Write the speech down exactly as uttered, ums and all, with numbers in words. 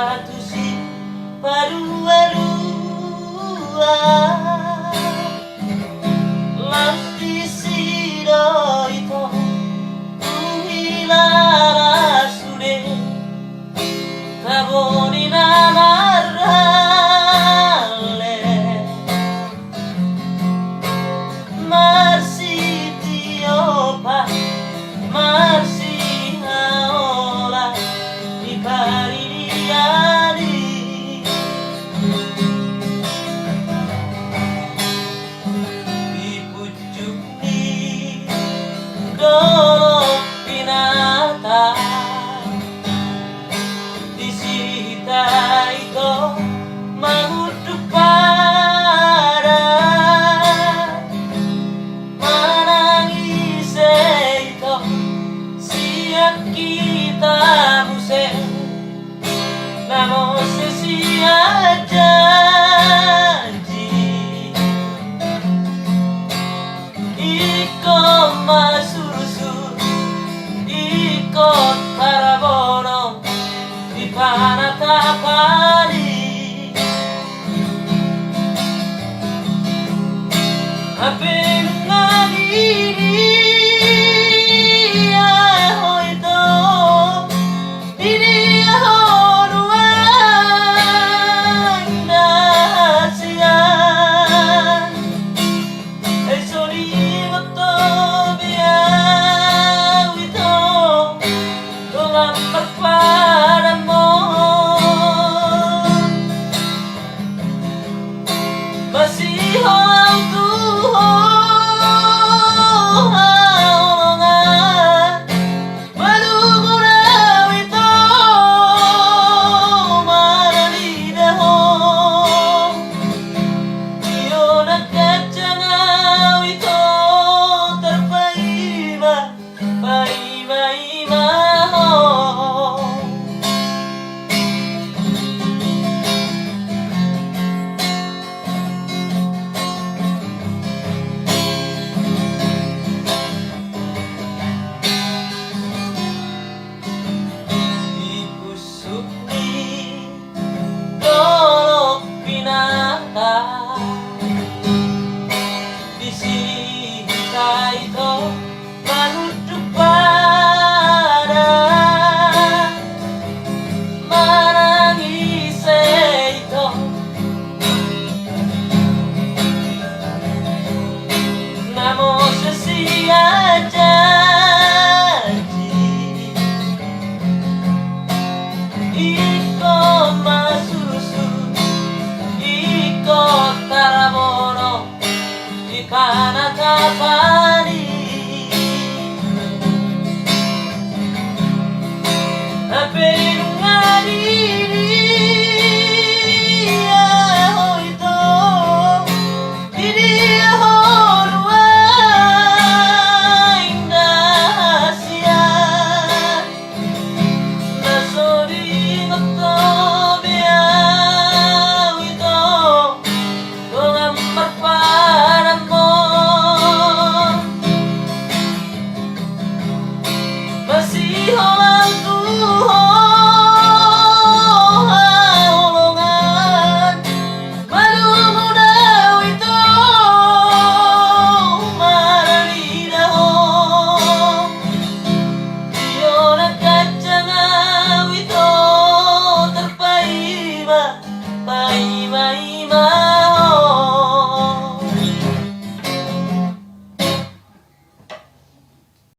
Tusi paruarua. Lam disi do ito huhilala sude tabo ni na marhalle. Marsitiopan, marsihaolan di paridian i. Di pucuk ni dolok binatang. Disi hita ito mangunduk pada, manang ise ito sian hita muse, na mose sian janji. Ingkon ma sursur, ingkon tarbonom di panatapan i. Hape nunga didia ho ito, didia ho nuaeng da hasian. Ai so diingot be au ito dongan marpadanan. Masiho au tu ho haholongan. Malumun au ito manalida ho. Io na ganjang au ito tarpaima, paimaima ho. Di pucuk ni dolok binatang, disi hita ito mangunduk pada, manang ise ito na mose sian janji. Ingkon ma sursur, ingkon tarbonom di panatapan i. Hape nunga didia ho ito, didia ho nuaeng da hasian. Na so diingot ho